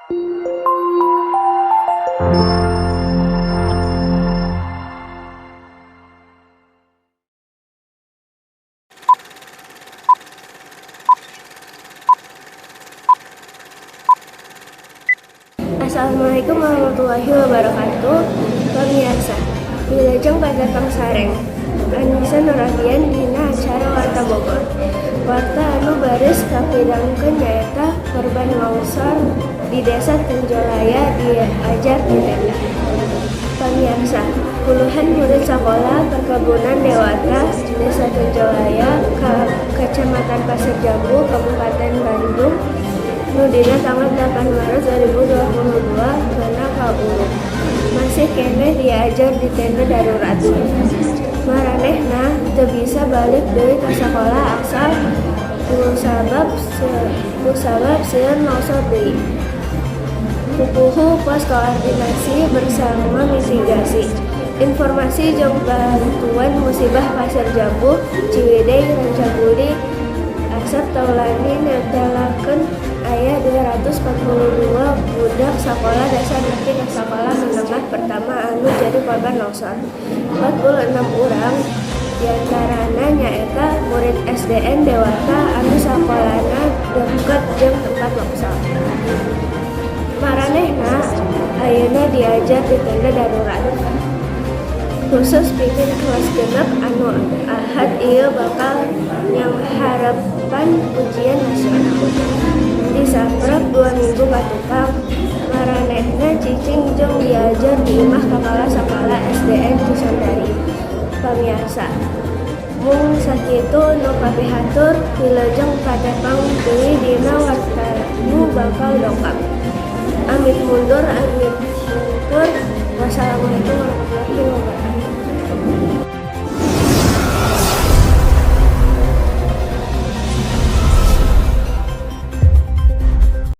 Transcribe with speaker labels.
Speaker 1: Assalamualaikum warahmatullahi wabarakatuh. Pemirsa, wilujeng patepang sareng Anissa Nuradian dina acara Warta Bogor. Warta anu baris kapidangkeun nyaeta korban longsor di Desa Tenjolaya diajar di tenda. Pemirsa, puluhan murid sekolah Perkebunan Dewata, Desa Tenjolaya, Kecamatan Pasir Jambu, Kabupaten Bandung, nu dina tanggal 8 Maret 2022 kena kaurug. Masih keneh diajar di tenda darurat. Maranehna teu bisa balik deui ka sakolah asal kusabab sieun longsor deui. Pupuhu pos koordinasi bersama mitigasi. Informasi jeung bantuan musibah Pasir Jambu, Ciwidey, Rancabudi, Asep Taulani netelakeun aya 242 budak sakola dasar nepi ka sakola menengah pertama anu jadi korban longsor. 46 urang diantarana nyaeta murid SDN Dewata anu sakolana deukeut jeung tempat longsor. Maranehna ayeuna diajar di tenda darurat khusus pikeun kelas 6 anu Ahad ieu bakal nyanghareupan ujian nasional. Disaprak 2 minggu ka tukang, maranehna cicing jeung diajar di imah kapala sakola SDN Cisondari. Pamiarsa, mung sakitu nu kapihatur, wilujeng patepang deui dina warta nu bakal dongkap. Amit mundur, amit mungkur. Wassalamualaikum.